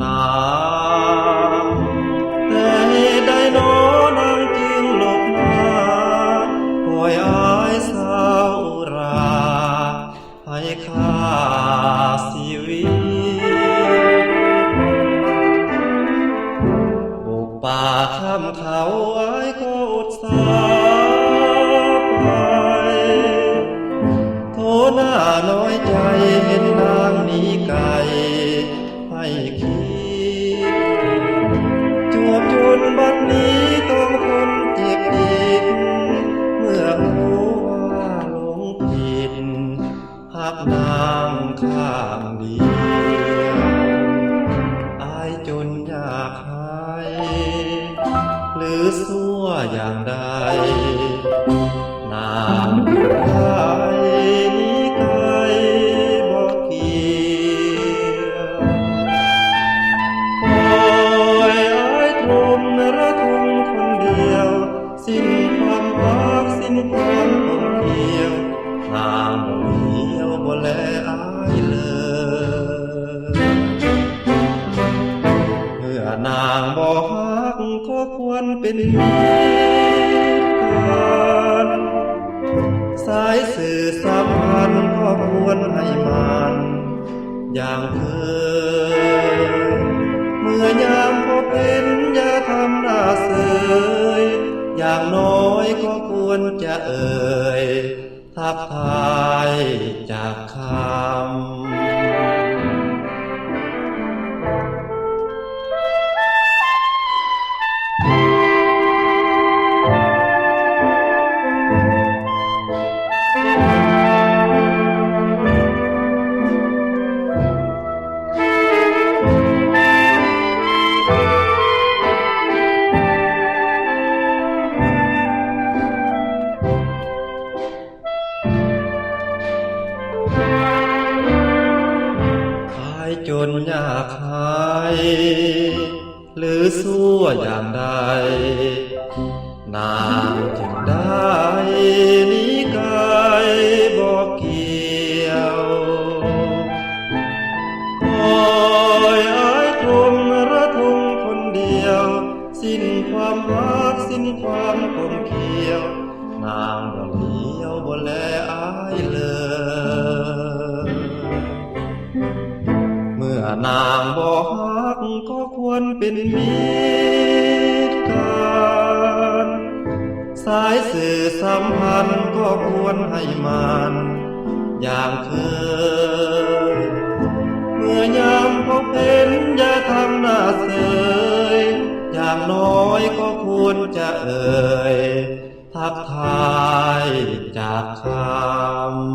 ນາງ ແຕ່ໃດນໍນາງຈຶ່ງຫຼົບໜ້າ ປ່ອຍອ້າຍສາວອຸຣາໃຫ້ຂ້າຊີວິດ ບຸກປ່າຂ້າມເຂົາ ອ້າຍກໍອົດສາໄປ ໂທໜ້ານ້ອຍໃຈ ເຫັນນາງໜີໄກໃຫ້ຄິດ ຈວບຈົນບັດນີ້ຕ້ອງທົນເຈັບອີກ ເມື່ອຮູ້ວ່າຫຼົງຜິດ ຮັກນາງຂ້າງດຽວ ອ້າຍຈົນຢາກຫາຍ ຫຼືຊົ່ວຢ່າງໃດ ນາງໄດ້ໜີໄກບໍ່ກ່ຽວ ປ່ອຍອ້າຍກົມລະທົງຄົນດຽວ ສິ້ນຄວາມຮັກ ສິ້ນຄວາມກົມກຽວ ນາງບໍ່ຫຼຽວບໍ່ແລອ້າຍເລີຍ ເມື່ອນາງບໍ່ຮັກກໍຄວນເປັນມິດກັນ ສາຍສື່ສຳພັນກໍຄວນໃຫ້ໝັ້ນຢ່າງເຄີຍ ເມື່ອຍາມພົບເຫັນຢ່າທຳໜ້າເສີຍ ຢ່າງໜ້ອຍກໍຄວນຈະເອີ່ຍ ທັກທາຍຈັກຄຳ. ອ້າຍຈົນຢາກຫາຍ ຫຼືຊົ່ວຢ່າງໃດ ນາງຈຶ່ງໄດ້ໜີໄກບໍ່ກ່ຽວ ປ່ອຍອ້າຍກົມລະທົງຄົນດຽວ ສິ້ນຄວາມຮັກ ສິ້ນຄວາມກົມກຽວ ນາງບໍ່ຫຼຽວບໍ່ແລອ້າຍເລີຍ ເມື່ອນາງບໍ່ຮັກກໍຄວນເປັນມິດກັນ ສາຍສື່ສຳພັນກໍຄວນໃຫ້ໝັ້ນຢ່າງເຄີຍ ເມື່ອຍາມພົບເຫັນຢ່າທຳໜ້າເສີຍ ຢ່າງໜ້ອຍກໍຄວນຈະເອີ່ຍ ທັກທາຍຈັກຄຳ.